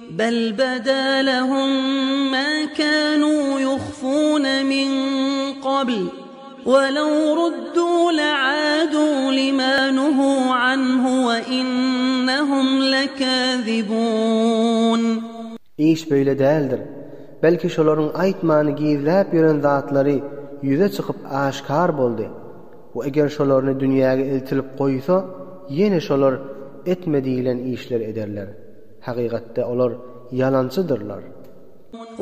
Bel beda lehum ma kanu yuhfun min qabl we lew ruddu le'adu lima nuhu anhu we innehum lekazibun. Iş beýle däldir. Belki şolaryň aýtmany gizläp ýören zatlary ýüze çykyp aşkar boldy. We eger şolaryny dünýäge eltilip goýsa, ýene şolar etme diýilen işleri ederler. Hakykatda olar ýalançydyrlar.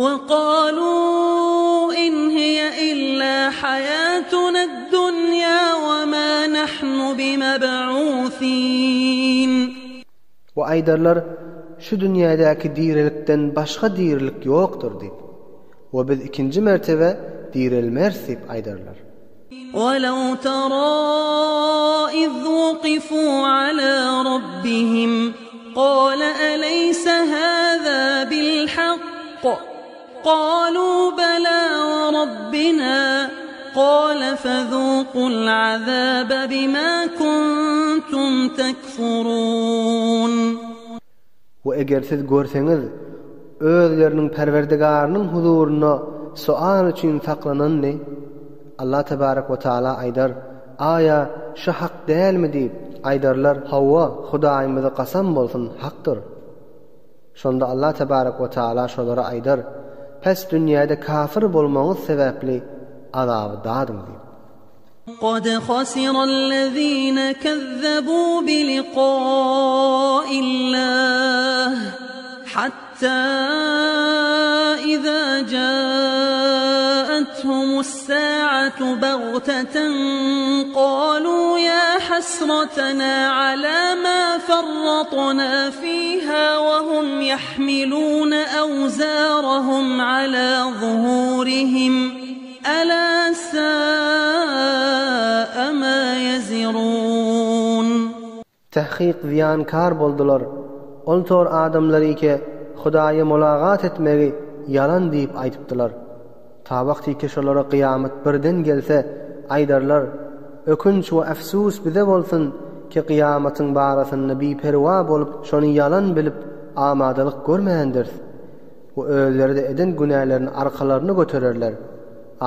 وَقَالُوا إِنْ هِيَ إِلَّا حَيَاتُنَا الدُّنْيَا وَمَا نَحْنُ بِمَبْعُوثِينَ. We aýdarlar, Şu dünýädäki dirilikden başga dirilik ýokdur diýip. We biz ikinji mertebe direlmeris diýip aýdarlar. وَلَوْ تَرَىٰ إِذْ وُقِفُوا عَلَىٰ رَبِّهِمْ قَالَ أَلَيْسَ هَٰذَا بِالْحَقِّ قَالُوا بَلَىٰ وَرَبِّنَا قَالَ فَذُوقُوا الْعَذَابَ بِمَا كُنتُمْ تَكْفُرُونَ. We eger siz görseňiz, özleriniň Perwerdigarynyň huzurynda sual üçin saklananyny, Allah tebarek we taala aýdar, Aýa, şu hak dälmi diýip, aýdarlar, Hawa, Hudaýymyza kasam bolsun, hakdyr. Şonda Allah tebarek we taala şolara aýdar, Pes dünýäde kafir bolmagyňyz sebäpli azaby dadyň diýip. قَدْ خَسِرَ الَّذِينَ كَذَّبُوا بِلِقَاءِ اللَّهِ حَتَّى إِذَا جَاءَتْهُمُ السَّاعَةُ بَغْتَةً قَالُوا يَا حَسْرَتَنَا عَلَى مَا فَرَّطْنَا فِيهَا وَهُمْ يَحْمِلُونَ أَوْزَارَهُمْ عَلَى ظُهُورِهِمْ أَلَا سَاءَ مَا يَزِرُونَ. Tahkyk zyýankar boldular. Ol tor adamlary ki, Hudaýa mulagat etmegi ýalan diýip aýdypdylar. Ta wagtyky şolara kyýamat birden gelse, aýdarlar, Ökünç we efsus bize bolsun ki kyýamatyň barasynda biperwa bolup şony ýalan bilip amadalyk görmändiris. We özleri-de eden günälerini arkalaryna götererler.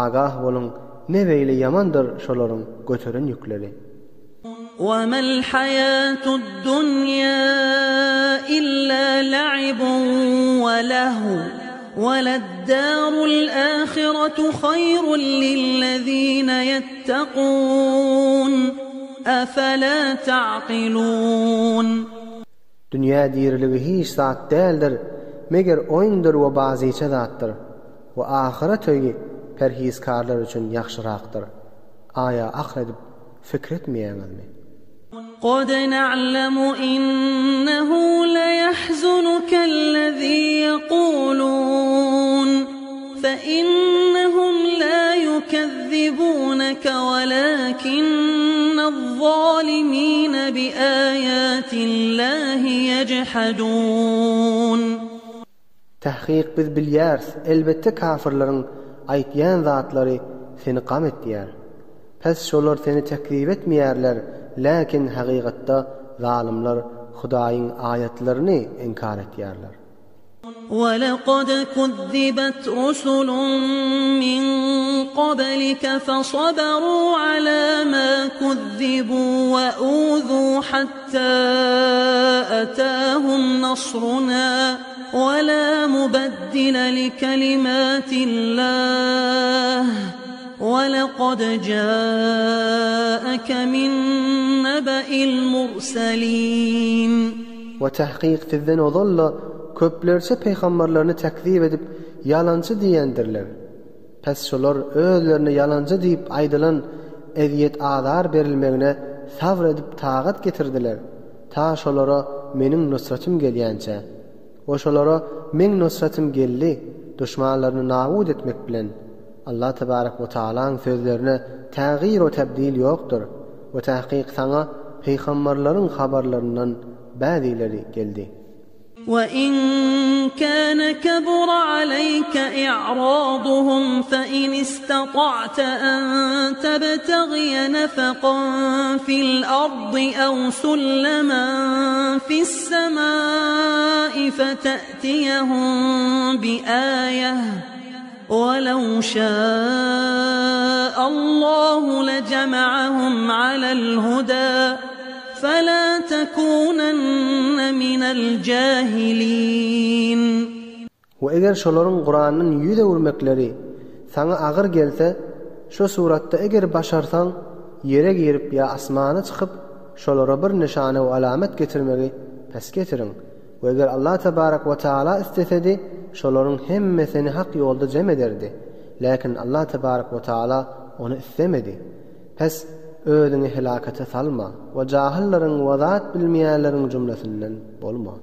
Agah boluň, ne beýle ýamandyr şolaryň göteren ýükleri. وَمَا الْحَيَاةُ الدُّنْيَا إِلَّا لَعِبٌ وَلَهْوٌ وَلَلدَّارُ الْآخِرَةُ خَيْرٌ لِلَّذِينَ يَتَّقُونَ أَفَلَا تَعْقِلُونَ. Dünýä diriligi hiç zat däldir, meger oýundyr we bazyça zatdyr. We ahyret öýi perhizkarlar üçin ýagşyrakdyr. Aýa akyl edip pikir etmeýäňizmi? قَدْ نَعْلَمُ إِنَّهُ لَيَحْزُنُكَ الَّذِي يَقُولُونَ فَإِنَّهُمْ لَا يُكَذِّبُونَكَ وَلَٰكِنَّ الظَّالِمِينَ بِآيَاتِ اللَّهِ يَجْحَدُونَ. Tahkyk biz bilýäris, elbetde kafyrlaryň aýtýan zatlary seni gam etýär. Pes şolar seni tekzip etmeýärler, läkin hakykatda zalymlar Hudaýyň aýatlaryny inkar etýärler. وَلَقَدْ كُذِّبَتْ رُسُلٌ مِّن قَبْلِكَ فَصَبَرُوا عَلَىٰ مَا كُذِّبُوا وَأُوذُوا حَتَّىٰ أَتَاهُمْ نَصْرُنَا وَلَا مُبَدِّلَ لِكَلِمَاتِ اللَّهِ وَلَقَدْ جَاءَكَ مِن نَّبَإِ الْمُرْسَلِينَ. We tahkyk sizden ozal-da köplerçe pygamberlerini tekzip edip ýalançy diýendirler. Pes şolar özlerine ýalançy diýip aýdylan ezýet-azar berilmegine sabr edip tagat getirdiler, ta şolara Meniň nusratym gelýänçä. We şolara Meň nusratym geldi, duşmanlaryny nabut etmek bilen. Allah tebarek we taalaň sözlerine tägyr we tebdil ýokdur. We tahkyk saňa pygamberleriň habarlaryndan bäzileri geldi. وَإِن. kana kabura aleyke i'raduhum fe in istata'te en tebtegiye nefekan fil ardy ew sullemen fis-semai fete'tiyehum bi-aýeh وَلَوْ شَاءَ اللَّهُ لَجَمَعَهُمْ عَلَى الْهُدَى فَلَا تَكُونَنَّ مِنَ الْجَاهِلِينَ. We eger şolaryň Kurandan ýüz öwürmekleri saňa agyr gelse, şo suratda eger başarsaň, ýere girip ýa asmana çykyp, şolara bir nyşana we alamat getirmegi pes getiriň. We eger Allah tebarek we taala islesedi, şolaryň hemmesini hak ýolda jem ederdi. Läkin Allah tebarek we taala ony islemedi. Pes, özüňi helakete salma we jahyllaryň we zat bilmeýänleriň jümlesinden bolma.